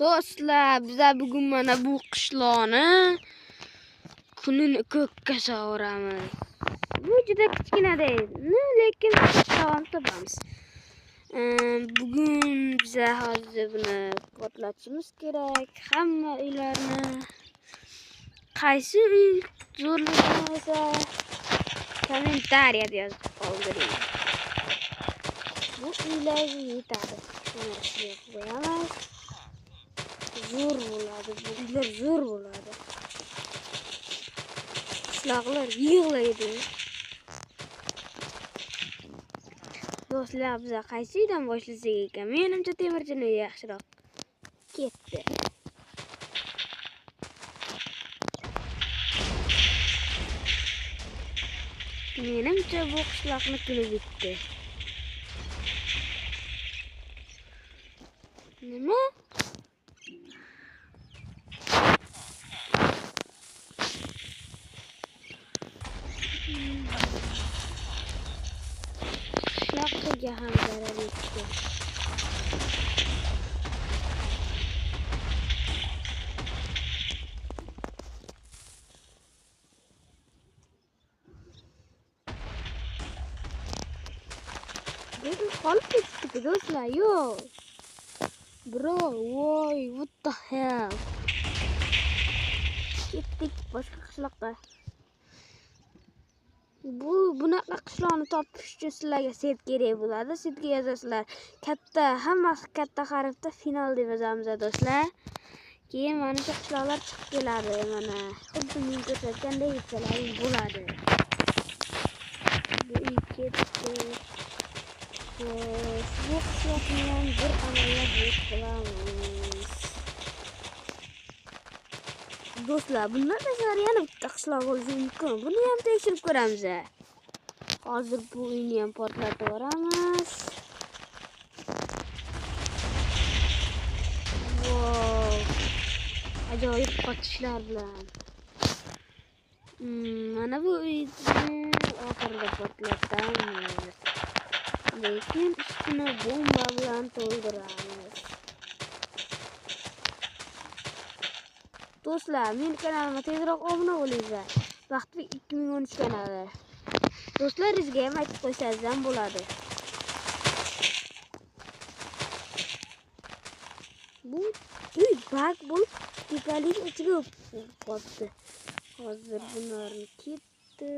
Do'stlar, biza bugun mana bu qishloqni kunini ko'kka sovuramiz. Bu juda kichkina deydi, lekin davom topamiz. Bugun biza hozir buni portlatishimiz kerak. Hamma uylarni qaysi uy zo'rligini esa kommentariyada yozib qoldiring. Bu uylarga yetadi. Mana shunga qo'yamiz. Zo'r bo'ladi, bu uylar zo'r bo'ladi. Qishloqlar yig'laydi. Do'stlar, biz qaysi uydan boshlasak ekan? Menimcha temirchini uyi yaxshiroq. Ketdi. Menimcha bu qishloqni kuni bitdi. Nima? Qishloqqa ham zarar yetdi. Bu qolib ketdi do'stlar, yo'q. Bro, voy, what the hell? Ketdik boshqa qishloqqa. Bu bunaqa qishloqni topish uchun sizlarga set kerak bo'ladi. Setga yozasizlar. Katta, hammasi katta harfda final deb yozamiz do'stlar. Keyin mana shu qishloqlar chiqib keladi. Mana xuddi men ko'rsatgandek yetsalaring bo'ladi. Bu uy ketdi. Xo'sh, bu qishloqni ham bir amallab yo'q qilamiz. Do'stlar, bundan tashqari yana bitta qishloq bo'lishi mumkin. Buni ham tekshirib ko'ramiz. Hozir bu uyni ham portlatib yuboramiz. Wow! Ajoyib qochishlar bilan. Mana bu uyni oxirida portlatamiz. Lekin ustini bomba bilan to'ldiramiz. Do'stlar, men kanalimga tezroq obuna bo'linglar. Baxtbek 2013 kanali. Do'stlaringizga ham aytib qo'ysangiz ham bo'ladi. Bu uy bak bo'lib tepalik ichiga qoldi. Hozir bularni ketdi.